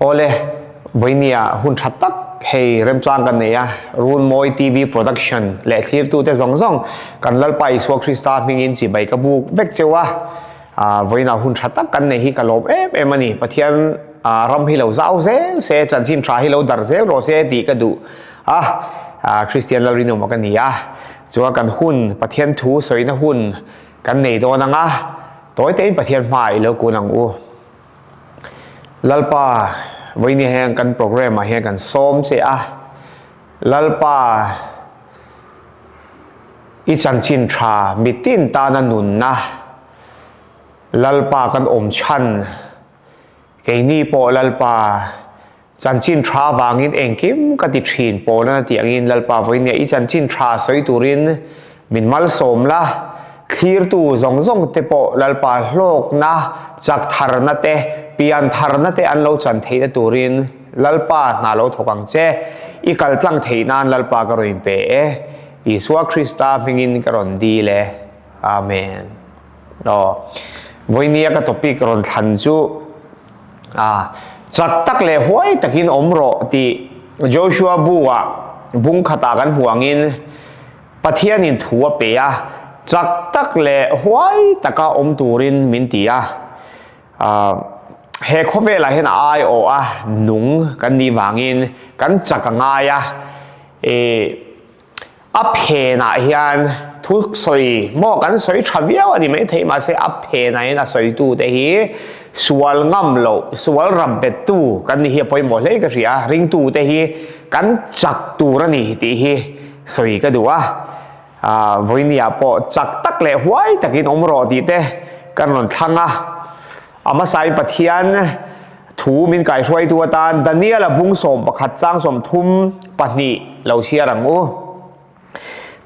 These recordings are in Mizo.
Awle, vawinia hun tha tak hei remchang kan nei a, Runmawi TV Production leh thlirtute zawng zawng kan Lalpa Isua Krista hmingin chibai ka buk vek cheu a, vawiina hun tha tak kan nei hi ka lawm em em a ni. Pathian ram hi lo zau zel se, chanchin tha hi lo dar zel rawh se tih ka duh a, Kristian Lalrinawma ka ni a, chuan kan hun Pathian thu sawina hun kan nei dawn ang a, tawi tein Pathian hmaah i lo kun ang u. Lalpa, vawiin hian kan program ah hian kan sawm che a, Lalpa i chanchin tha mitin tana nunna, Lalpa kan awm chhan, keini pawh Lalpa chanchin tha vangin engkim ka ti thin pawlna tih angin Lalpa vawiin i chanchin tha sawi turin Min malsawm la, thlirtu zawng zawng te pawh Lalpa hlawkna, chak tharna te, pian tharna te an lo chan theihna turin Lalpa hna lo thawk ang che. I kal tlang theih nan Lalpa ka rawn inpe e. Isua Krista hmingin ka rawn dil e. Amen. Aw. Vawinia ka topic rawn thlan chu a chak tak leh huai takin awm rawh tih Joshua bu ah bung khatah kan hmuh angin Pathianin thu a pe a, chak tak leh huai taka awm turin min ti a. He khawvelah hian a aiawh a nung kan nih vangin kan chak a ngai a. A phenah hian thu sawi maw kan sawi tha viau a ni maithei mahse a phenah hian a sawitute hi sual ngam loh, sual rap bettu kan ni hi a pawimawh hle ka hria a, ringtute hi kan chak tur a ni tih hi Sawi ka duh a, vawinia pawh chak tak leh huai takin awm rawh tih te kan rawn thlang a. A hmasain Pathian thu min kaihruaitu atan Daniel-a bung 11 chang 32 lo chhiar ang u.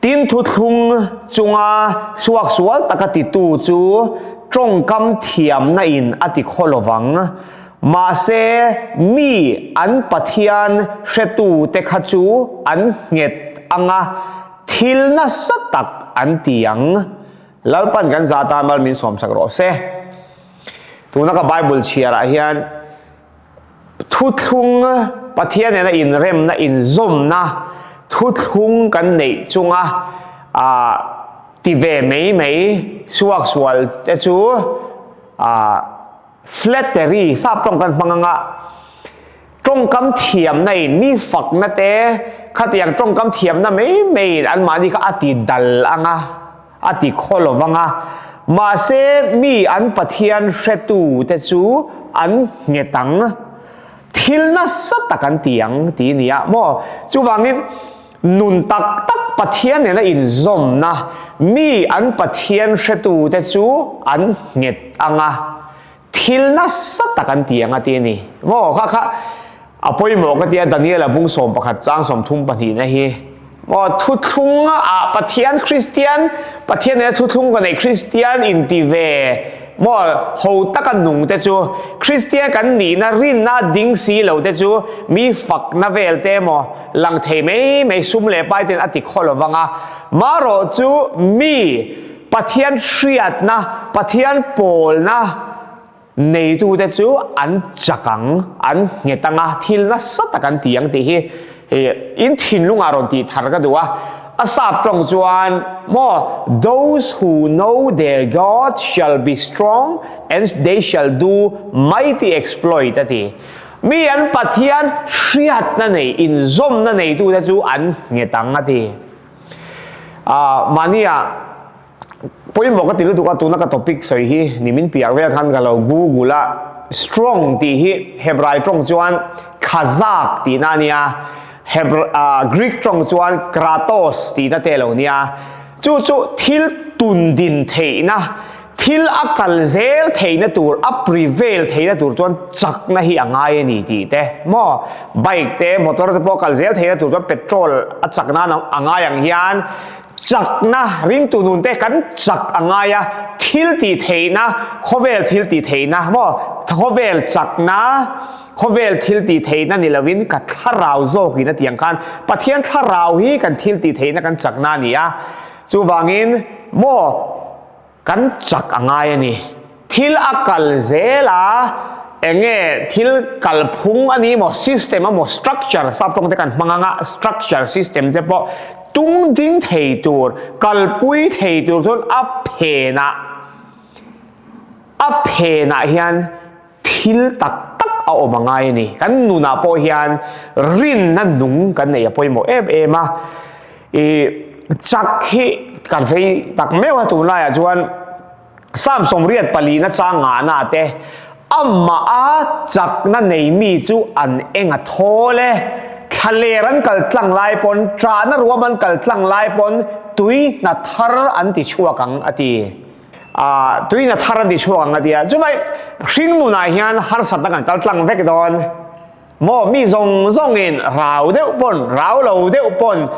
Tin thuthlung chunga suaksual taka titu chu tawngkam thiamna in a ti khaw lovang. Mahse, mi an Pathian hretute kha chu an nghet ang a, thil nasa tak an ti ang. Lalpan kan zah tan mal min sawmsak rawh se. Tuna ka Bible chhiarah hian thuthlung Pathian nena inremna, inzawmna thuthlung kan neih chunga ti ve mai mai suaksual te chu Flattery, sap tawng kan hmang anga tawngkam thiamna in mi fakna te khatiang tawngkam thiamna mai mai in anmahni kha a ti dal anga a ti khaw lo vanga mahse mi an Pathian hretu te chu an nghet ang thil nasa tak an ti ang tih a ni a maw chuvangin Nun tak tak Pathian nena inzawmna mi an Pathian hretute chu an nghet ang a, thil nasa tak an ti ang a ti a ni. Maw kha kha a pawimawh ka tia Daniela bung 11 chang 32 na hi. Maw thuthlung ah Pathian Kristian Pathian nena thuthlung ka neih Kristian inti ve Maw ho taka nung te chu Kristian kan nihna rinna ding si lo te chu mi fakna vel te emaw lang thei mai mai sum leh pai ten a ti khaw lo vang a. Marawh chu mi Pathian hriatna, Pathian pawlna neitu te chu an chak ang, an nghet ang a, thil nasa tak an ti ang tih hi In thinlungah rawn tih thar ka duh a, a sap tawng chuan maw Those who know their God shall be strong and they shall do mighty exploit a ti. Mi an Pathian hriatna nei, inzawmna neitute chu an nghet ang a ti. Ah, mahnia pawimawh ka ti lutuk a, tuna ka topic sawi hi nimin piah vel khan ka lo google a, strong tih hi Hebrai tawng chuan khazak tihna a nia, Hebr ah Greek tawng chuan kratos tihna te lo nia, chu chu thil tun din theihna, thil a kal zel theihna tur, a prevail theihna tur chuan chakna hi a ngai a ni tih te maw, bike te motor te pawh a kal zel theihna tur chuan petrol a chakna a ngai ang hian Chakna ringtu nun te kan chak a ngai a, thil tih theihna, khawvel thil tih theihna maw, khawvel chakna, khawvel thil tih theihna ni lovin ka thlarau zawkin a tih ang khan Pathian thlarau hi kan thil tih theihna kan chakna a ni a, chuvangin maw kan chak a ngai a ni. Thil a kal zel a. Enge thil kalphung a ni maw, system a maw, structure, sap tawng te kan hmang anga structure, system te pawh tung ding thei tur, kalpui thei tur chuan a phenah, a phenah hian thil tak tak a awm a ngai a ni. Kan nunah pawh hian rinna nung kan nei a pawimawh em em a, ih chak hi kan vei tak meuh a tunlaiah chuan. Psalm 84 chang ngahna te, Amah a chakna nei mi chu an eng a thawl e. Thlaler an kal tlang lai pawn, ṭahna ruam an kal tlang lai pawn tui hna thar an ti chhuak ang a ti. Ah, tui hna thar an ti chhuak ang a ti a. Chuvai hringnunah hian harsatna kan kal tlang vek dawn. Maw mi zawng zawngin rau deuh pawn, rau lo deuh pawn,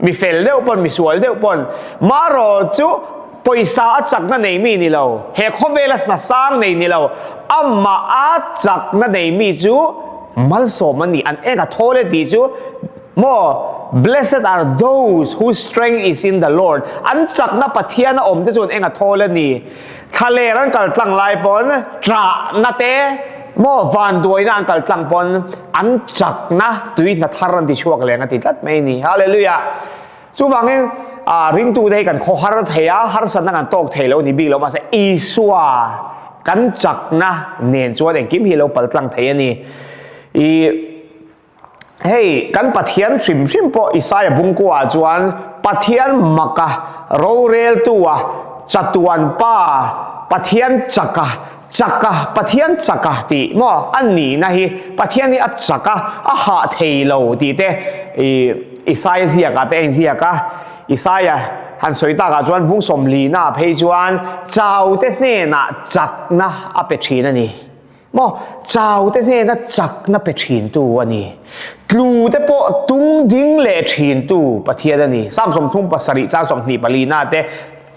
mi fel deuh pawn, mi sual deuh pawn, marawh chu pawisa a chakna nei mi ni lo, he khawvela hna sang nei ni lo, amah a chakna nei mi chu malsawm an ni, an eng a thawl e tih chu maw Blessed are those whose strength is in the Lord, an chakna Pathian a awm te chu an eng a thawl a ni. Thlaler an kal tlang lai pawn ṭahna te maw vanduaina an kal tlang pawn an chakna tui hna thar an ti chhuak leng a ti tlat mai a ni. Hallelujah! Chuvangin ringtute hi kan khawhar thei a, harsatna kan tawk thei lo ni bik lo mahse Isua kan chakna nen chuan engkim hi lo pal tlang thei a ni. I Hei, kan Pathian hrim hrim pawh Isaia bungkuaah chuan Pathian maka roreltua chatuan pa Pathian chaka chaka Pathian chaka tih maw a nihna hi Pathian hi a chaka a hah thei lo tih te i Isaia ziakah te a inziak a. Isaia han sawi takah chuan bung sawmlina phei chuan chaute hnenah chakna a pe thin a ni. Maw, chau te hnena chakna pe thintu a ni. Tlu te pawh tung ding leh thintu Pathian a ni. Psalm 37 chang 24 na te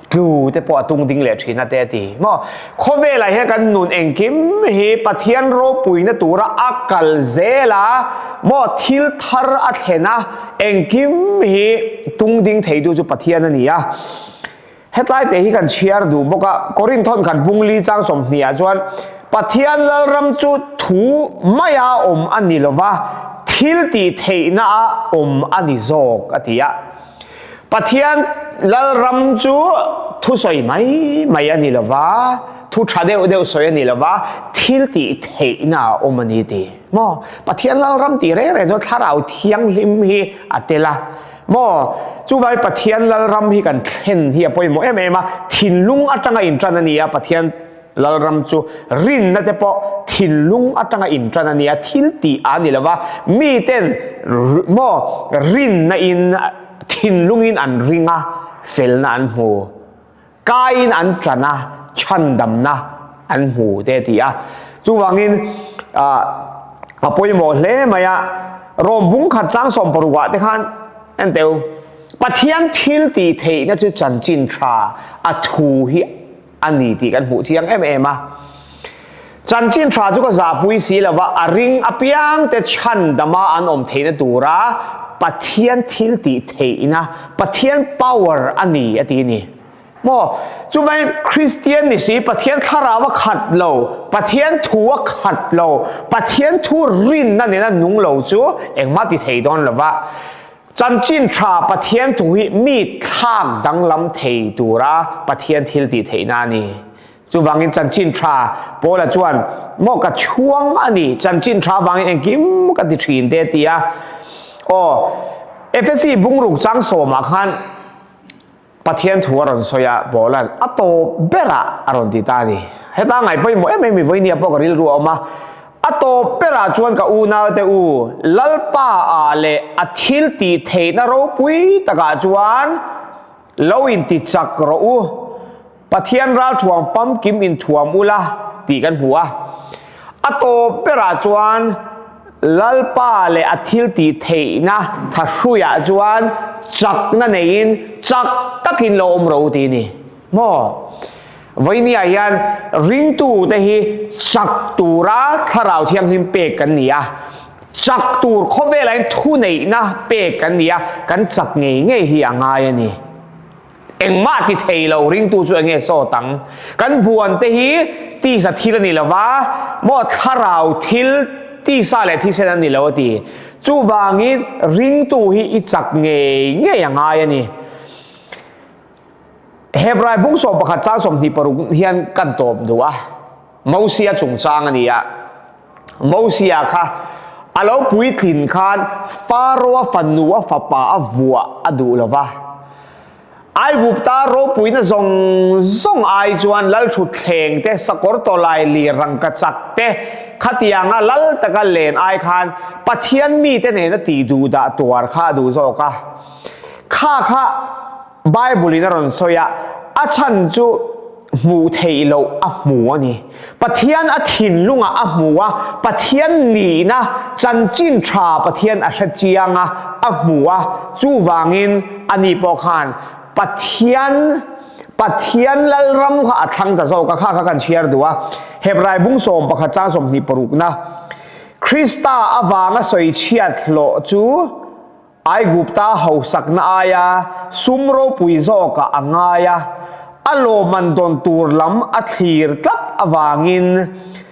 tlu te pawh a tung ding leh thin a te a ti. Maw, khawvelah hian kan nun engkim hi Pathian ropuina tura a kal zel a, maw, thil thar a thlen a, engkim hi tung ding theitu chu Pathian a ni a. Hetlai te hi kan chhiar duh bawk a, Korinth thawn khat bung li chang 20 ah chuan Pathian Lalram chu thu maia awm a ni lo va, thil tih theihna a awm a ni zawk a ti a. Pathian Lalram chu thusawi mai mai a ni lo va, thu tha deuh deuh sawi a ni lo va, thil tih theihna a awm a ni ti. Maw? Pathian Lalram tih reng reng chu Thlarau Thianghlim hi a tel a. Maw? Chuvai Pathian Lalram hi kan thlen hi a pawimawh em em a, thinlung atanga intan a ni a, Pathian Lalram chu rinna te pawh thinlung atanga intan a ni a, thil tih a ni lo va, miten maw rinna in thinlungin an ring a, felna an hmu. Kaiin an ṭan a, chhandamna an hmu te a ti a. Chuvangin a pawimawh hle mai a, Rom bung khat chang 60 ah te khan en teu, Pathian thil tih theihna chu chanchin ṭha a thu hi a ni tih kan hmuh chiang em em a. Chanchin ṭha chu ka zahpui si lo va, a ring apiang te chhandama an awm theihna tura Pathian thil tih theihna, Pathian power a ni a ti a ni. Maw? Chuvangin Kristian ni si Pathian thlarau a khat lo, Pathian thu a khat lo, Pathian thu rinna nena nung lo chu engmah ti thei dawn lo va. Chanchin ṭha Pathian thu hi mi thlak danglam thei tura Pathian thil tih theihna a ni. Chuvangin chanchin tha Paula chuan maw ka chhuang a ni, chanchin tha vangin engkim ka ti thin te a ti a. Aw, Efesi bungruk chang sawmah khan Pathian thu a rawn sawi a, Paula'n a tawp berah a rawn ti ta a ni. Heta ngaih pawimawh em em i vawinia pawh ka rilru a awm a, a tawp berah chuan ka unaute u, Lalpa ah leh a thil tih theihna ropui takah chuan lo inti chak rawh u. Pathian ralthuam pamkim inthuam ula tih kan hmu a. A tawp berah chuan Lalpa leh a thil tih theihna thahruiah chuan chakna neiin chak takin lo awm ro tih a ni. Maw? Vawinia hian ringtute hi chak tura Thlarau Thianghlim pek kan ni a. Chak tur khawvelah hian thuneihna pek kan ni a, kan chak ngei ngei hi a ngai a ni. Engmah ti thei lo ringtu chu enge sawt ang? Kan buan te hi tisa thil a ni lo va, maw thlarau thil tisa leh thisen a ni lo a ti. Chuvangin ringtu hi i chak ngei ngei a ngai a ni. Hebrai bung 11 chang 26 hian kan tawp duh a. Mosia chungchang a ni a. Mosia kha a lo puitlin khan Faro-a fanu a fapa a vuah a duh lo va. Aigupta ropuina zawng zawng ai chuan lalthutthleng te, sakawr tawlai lir rangkachak te khatianga lal taka len ai khan Pathian mite nena tih duhdah tuar kha a duh zawk a. Kha kha Bible in a rawn sawi a, a chhan chu hmuh theih loh a hmu a ni. Pathian a thinlungah a hmu a, Pathian nihna chanchin tha Pathian a hre chiang a, a hmu a, chuvangin ani pawh khan Pathian Pathian Lalram kha a thlang ta zawk a, kha kha kan chhiar duh a. Hebrai bung 11 chang 26na Krista avanga sawi chhiat hlawh chu Aigupta hausakna aia sum ropui zawkah a ngai a, a lawmman dawn tur lam a thlir tlat avangin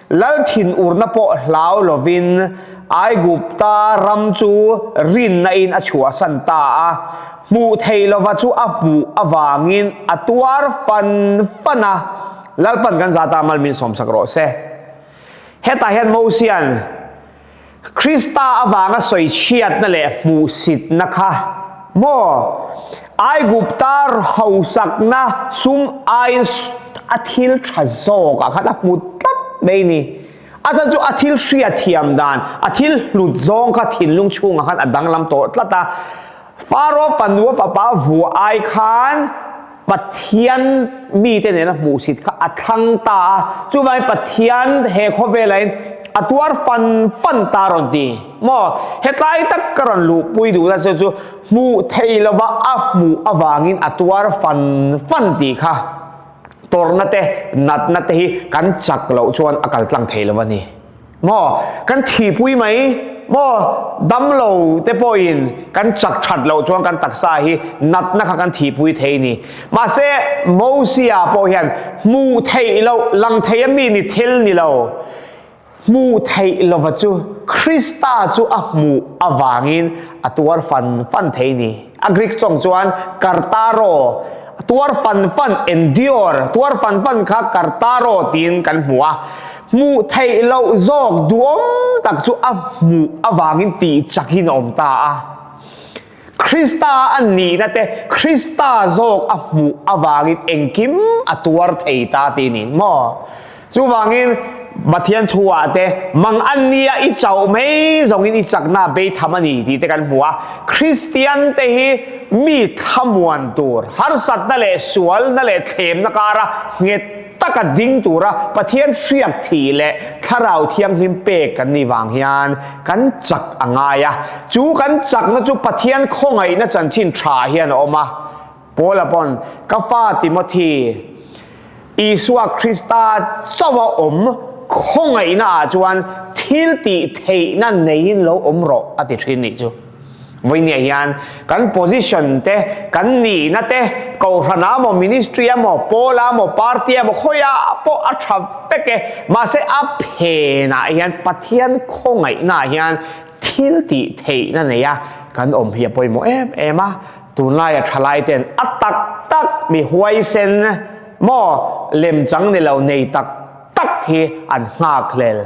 lal thinurna pawh hlau lovin Aigupta ram chu rinna-in a chhuahsan ta a, hmuh theih lova chu a hmuh avangin a tuar fan fan a, Lalpan kan zata mal min sawmsak rawh se. Hetah hian Mosia'n. Krista avanga sawichhiatna leh hmuhsitna kha maw Aigupta hausakna sum aiin a thil tha zawkah khan a hmu tlat mai ni. A chhan chu a thil hriatthiam dan, a thil hlut zawng kha thinlung chhungah khan a danglam tawh tlat a. Faro fanu a fapa vuah ai khan Pathian mite nena hmuhsit kha a thlang ta a, chuvangin Pathian he khawvelain a tuar fan fan ta rawn ti maw? Hetlai tak ka rawn luhpui duh na chu chu hmuh thei lova a hmuh avangin a tuar fan fan tih kha tawrhna te natna te hi kan chak loh chuan a kal tlang thei lo a ni. Maw? Kan thihpui mai maw? Damlo te pawhin kan chak that loh chuan kan taksa hi natna kha kan thihpui thei ni. Mahse, Mosia pawh hian hmuh theih loh, lang thei a mi ni thil ni lo, hmuh theih lova chu Krista chu a hmuh avangin a tuar fan fan thei ni. A Greek tawng chuan kartaro, tuar fan fan, endure, tuar fan fan kha kartaro tiin kan hmu a. Hmuh theih loh zawk duhawm tak chu a hmuh avangin tih chakin a awm ta a. Krista a nihna te, Krista zawk a hmuh avangin engkim a tuar thei ta tih ni maw? Chuvangin Pathian thu-ah te mang an nia i chauh mai zawngin i chakna beitham a ni tih te kan hmu a. Kristian te hi mi thlamuan tur, harsatna leh sualna leh thlemna kara nghet taka ding tura Pathian hriak thih leh Thlarau Thianghlim pek kan nih vang hian kan chak a ngai a. Chu kan chakna chu Pathian khawngaihna chanchin tha hian a awm a. Paula pawn, Ka fa Timothy, Isua Krista chauha awm khawngaihna ah chuan thil tih theihna neiin lo awm rawh a ti thin nih chu. Vawinia hian kan position te, kan nihna te, kohhran ah maw, ministry ah maw, pawl ah maw, party ah maw, khawiah pawh a tha vek e. Mahse a phenah hian Pathian khawngaihna ah hian thil tih theihna nei a kan awm hi a pawimawh em em a. Tunlaia thalai ten a tak tak mi huaisen maw lemchang ni lo nei tak tak hi an nghak hlel.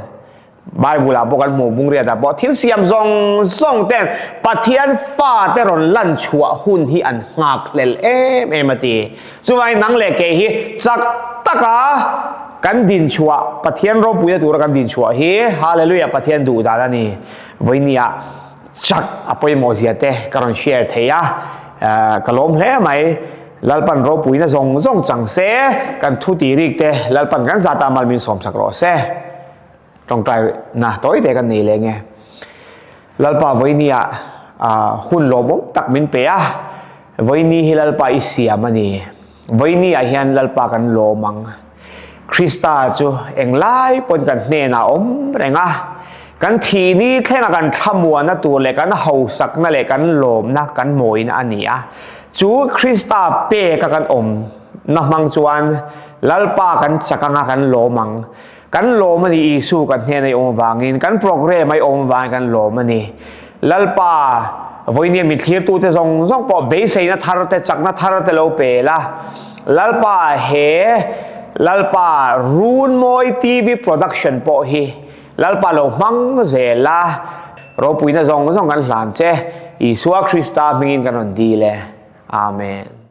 Bible ah pawh kan hmuh bungriat ah pawh thil siam zawng zawng ten Pathian fate rawn lan chhuah hun hi an nghak hlel em em a ti. Chuvangin nang leh kei hi chak taka kan din chhuah Pathian ropuina tura kan din chhuah hi Hallelujah Pathian duh dan a ni. Vawinia chak a pawimawh zia te ka rawn share thei a, ka lawm hle mai. Lalpan ropuina zawng zawng chang se, kan thu tih rik te Lalpan kan zat ah mal min sawm sak rawh se. Tawngtai na tawi te kan nei leh nge. Lalpa vawinia hun lawmawm tak min pe a, vawini hi Lalpa i siam a ni. Vawinia hian Lalpa kan lawm ang. Krista chu englai pawn kan hnenah awm reng a. Kan thih ni thlenga kan thlamuanna tur leh kan hausakna leh kan lawmna kan mawina a ni a. Chu Krista peka kan awmna hmang chuan Lalpa kan chak anga kan lawm ang. Kan lawm a ni Isu kan hnena i awm avangin, kan program a i awm avangin kan lawm a ni. Lalpa, vawinia mi thlirtute zawng zawng pawh beiseina thar te, chakna thar te lo pe la. Lalpa he Lalpa Runmawi TV production pawh hi Lalpa lo hmang zel la, ropuina zawng zawng kan hlan che, Isua Krista hmingin kan rawn dil e. Amen.